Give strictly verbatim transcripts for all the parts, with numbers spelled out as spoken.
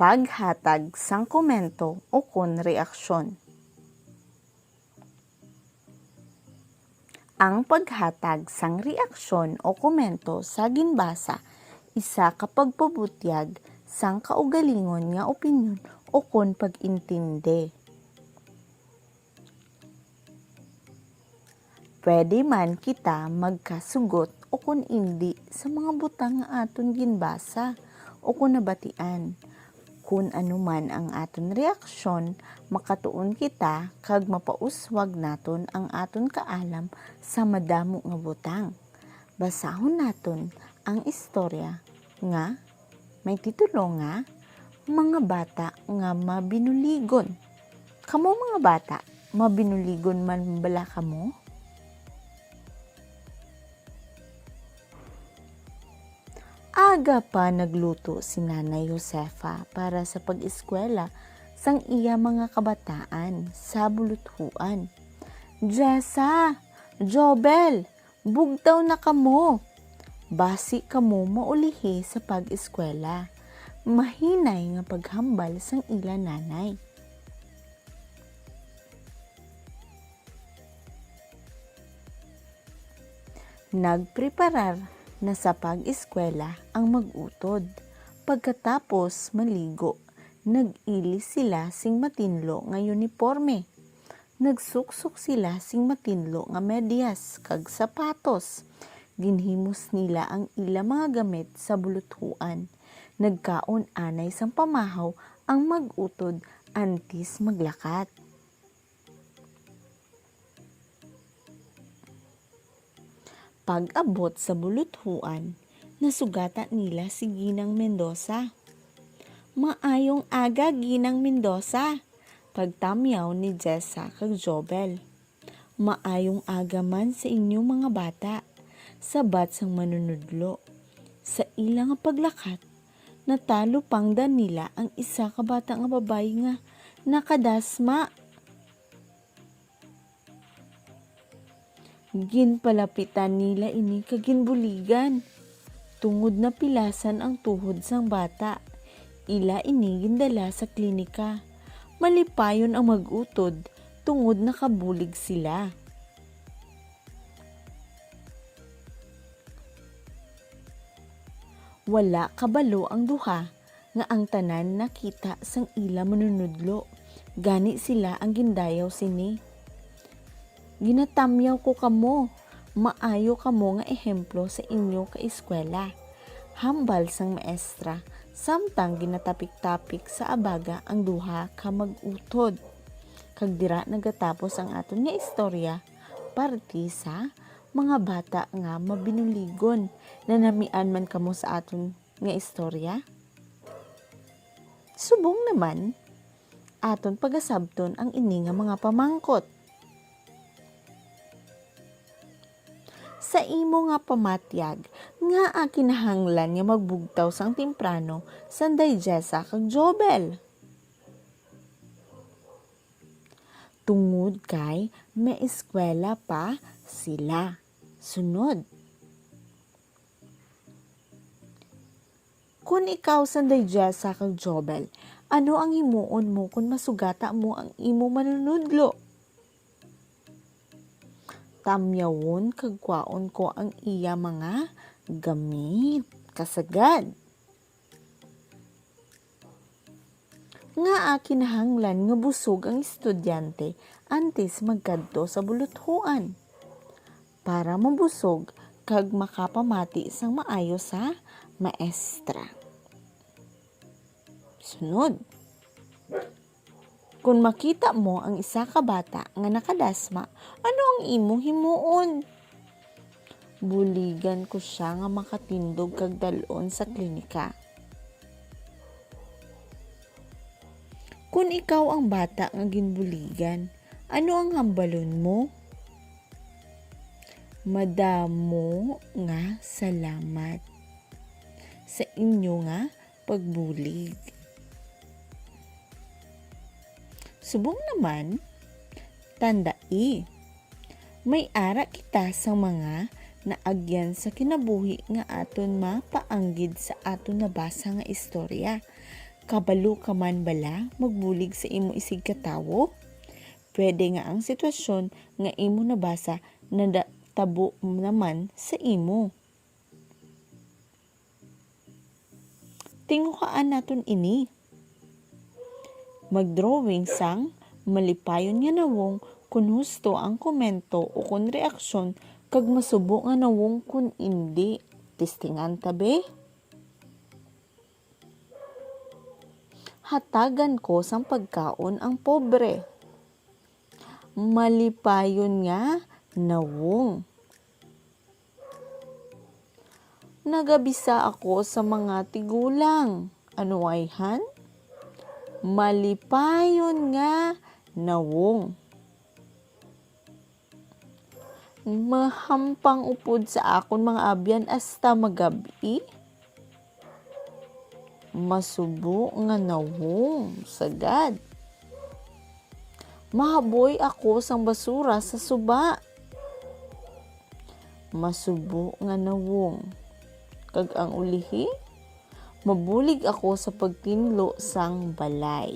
Paghatag sang komento ukon reaksyon. Ang paghatag sang reaksyon o komento sa ginbasa isa ka pagpabutyag sang kaugalingon nga opinyon ukon pag-intindi. Pwede man kita magkasugot ukon indi sa mga butang nga aton ginbasa ukon nabatian. Kon ano man ang aton reaksyon, makatuon kita kag mapauswag naton ang aton kaalam sa madamo nga butang. Basahon naton ang istorya nga may titulo nga Mga Bata nga Mabinuligon. Kamo, mga bata, mabinuligon man bala kamo? Aga pa nagluto si Nanay Josefa para sa pag-eskwela sang iya mga kabataan sa buluthuan. "Jessa! Jobel! Bugtaw na kamo! Basi kamo maulihi sa pag-eskwela," mahinay nga paghambal sang ila nanay. Nagpreparar na sa pag-eskwela ang mag-utod. Pagkatapos maligo, nag-ilis sila sing matinlo nga uniporme. Nagsuksok sila sing matinlo nga medyas kag sapatos. Ginhimos nila ang ila mga gamit sa buluthuan. Nagkaon anay sang pamahaw ang mag-utod antes maglakat. Pag-abot sa buluthuan, nasugatan nila si Ginang Mendoza. "Maayong aga, Ginang Mendoza," pagtamyaw ni Jessa kag Jobel. "Maayong aga man sa inyo, mga bata," sabat sang manunudlo. Sa ila nga paglakat, natalupangdan nila ang isa ka bata nga babayi nga nakadasma. Ginpalapitan nila ini kag ginbuligan, tungod napilasan ang tuhod sang bata. Ila ini gindala sa klinika. Malipayon ang mag-utod, tungod nakabulig sila. Wala kabalo ang duha nga ang tanan nakita sang ila manunudlo, gani sila ang gindayaw sini. "Ginatamyaw ko kamo, maayo kamo nga ehemplo sa inyo ka-eskwela," hambal sang maestra, samtang ginatapik-tapik sa abaga ang duha ka mag-utod. Kag dira nagatapos ang aton nga istorya, parte sa Mga Bata nga Mabinuligon. Nanamian man kamo sa aton nga istorya? Subong naman, aton pagasabton ang ini nga mga pamangkot. Sa imo nga pamatyag, ngaa kinahanglan nga magbugtaw sang temprano sanday Jessa kag Jobel? Tungod kay may eskwela pa sila. Sunod. Kon ikaw sanday Jessa kag Jobel, ano ang himuon mo kon masugata mo ang imo manunudlo? Tamyawon kag kwaon ko ang iya mga gamit. Kasagad. Ngaa kinahanglan nga busog ang estudyante antes magkadto sa buluthuan? Para mabusog kag makapamati sang maayo sa maestra. Sunod. Kon makita mo ang isa ka bata nga nakadasma, ano ang imong himuon? Buligan ko sia nga makatindog kag dal-on sa klinika. Kon ikaw ang bata nga ginbuligan, ano ang hambalon mo? Madamo nga salamat sa inyo nga pagbulig. Subong naman, tandai, may ara kita sa mga naagyan sa kinabuhi nga aton mapaanggid sa aton nabasa nga istorya. Kabalo ka man bala magbulig sa imo isigkatawo? Pwede nga ang sitwasyon nga imo nabasa natabo naman sa imo. Tinguhaan naton ini. Mag-drawing sang malipayon nga nawong kon husto ang komento o kon reaksyon, kag masubo nga nawong kon indi. Testingan ta, be. Hatagan ko sang pagkaon ang pobre. Malipayon nga nawong. Nagabisa ako sa mga tigulang. Ano ayhan? Malipayon nga nawong. Mahampang upod sa akon mga abyan hasta magab-i. Masubo nga nawong, sagad. Mahaboy ako sang basura sa suba. Masubo nga nawong. Kag ang ulihi, mabulig ako sa pagtinlo sang balay.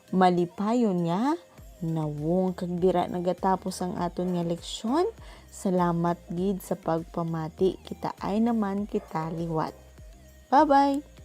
Malipayon nga nawong, kag dira nagatapos ang aton nga leksyon. Salamat gid sa pagpamati. Kitaay naman kita liwat. Bye-bye!